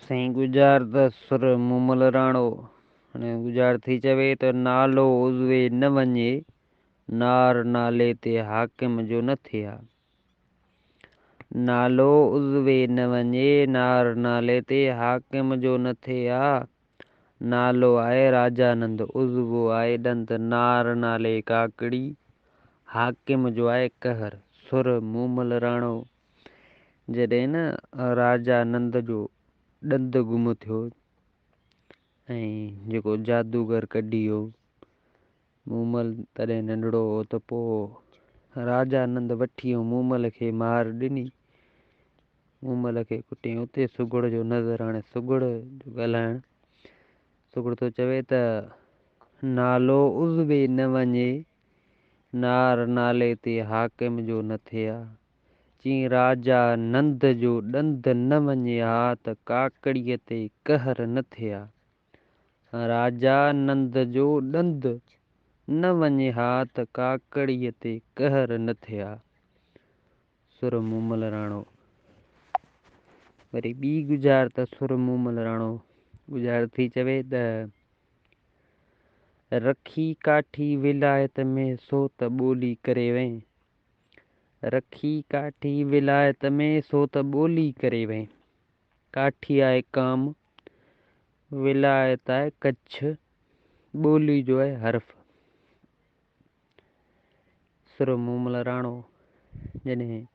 سائين ڳجهار ته سر مومل راڻو. هاڻي ڳجهار ٿي چوي ته نالو عضوي نه وڃي، نار نالي تي حاڪم جو نه ٿئي ها. نالو عضوي نه وڃي، نار نالي تي حاڪم جو نه ٿئي ها. نالو آهي راجا نند، عضوو آهي ڏند، نار نالي ڪاڪڙي، حاڪم جو آهي قهر. سر مومل راڻو. جڏهن نه راجا نند جو ڏند گم ٿيو ۽ جيڪو جادوگر ڪڍي ويو، مومل تڏهن ننڍڙو هو ته پوء راجا نند وٺي ۽ مومل کي مار ڏني. مومل کي ڪٽيائين. اتي سگهڙ جو نظر هاڻي سگهڙ جو ڳالهائڻ سگهڙ ٿو چوي ته نالو عضوي نه وڃي، نار نالي تي حاڪم جو نه ٿئي ها. چيائين راجا نند جو ڏند نه وڃي ها ته ڪاڪڙيء تي قهر نه ٿئي ها. راجا نند جو ڏند نه وڃي ها ته ڪاڪڙيء تي قهر نه ٿئي ها. سر مومل راڻو. وري ٻي ڳجهار ته سر مومل راڻو ڳجهار ٿي چوي ته رکي ڪاٺي ولايت ۾ سو ته ٻولي ڪري وئين. رکي ڪاٺي ولايت ۾ سو ته ٻولي ڪري وئين. ڪاٺي آهي ڪام، ولايت آهي ڪڇ، ٻولي جو آهي حرف. سر مومل راڻو. جڏهن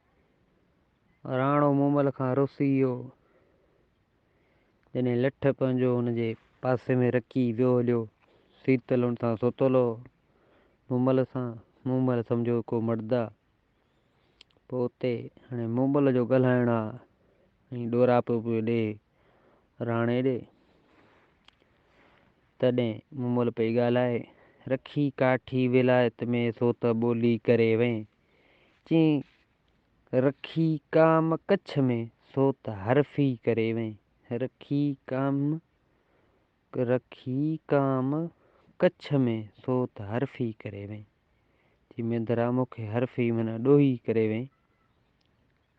راڻو مومل کان رسي ويو، جڏهن لٺ پنهنجو هن جي پاسي ۾ رکي ويو هليو، سيتل هن سان ستل هو، مومل سان، مومل سمجهيو ڪو مرد آ. پوء اتي هاڻي مومل جو ڳالهائڻ آ ۽ ڏوراپو پيو ڏي راڻي ڏي. تڏهن مومل پئي ڳالهائي، رکي ڪاٺي ولايت ۾ سو ته ٻولي ڪري وئين. چيائين، رکي ڪام ڪڇ ۾، سو ته حرفي ڪري وئين. رکي ڪام، رکي ڪام ڪڇ ۾، سو ته حرفي ڪري وئين. چي مينڌرا مون کي حرفي معنيٰ ڏوهي ڪري وئين،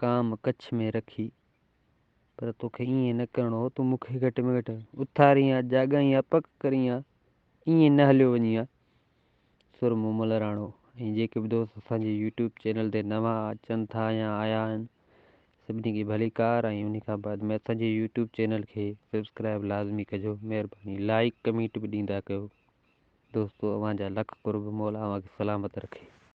ڪام ڪڇ ۾ رکي. پر توکي ائين نه ڪرڻو هو، تون مون کي گهٽ ۾ گهٽ اٿارين ها، جاڳائين ها، پڪ ڪرين ها، ائين نه هليو وڃين ها. سر مومل راڻو. ۽ جيڪي به دوست اسان جي يوٽيوب چينل تي نوان اچن ٿا يا آيا آهن سڀني کي ڀليڪار ۽ انهي کان بعد ۾ اسان جي يوٽيوب چينل کي سبسڪرائب لازمي ڪجو مهرباني لائڪ ڪمينٽ به ڏيندا ڪيو دوستو اوهان جا لک قرب مولا اوهان کي سلامت رکي.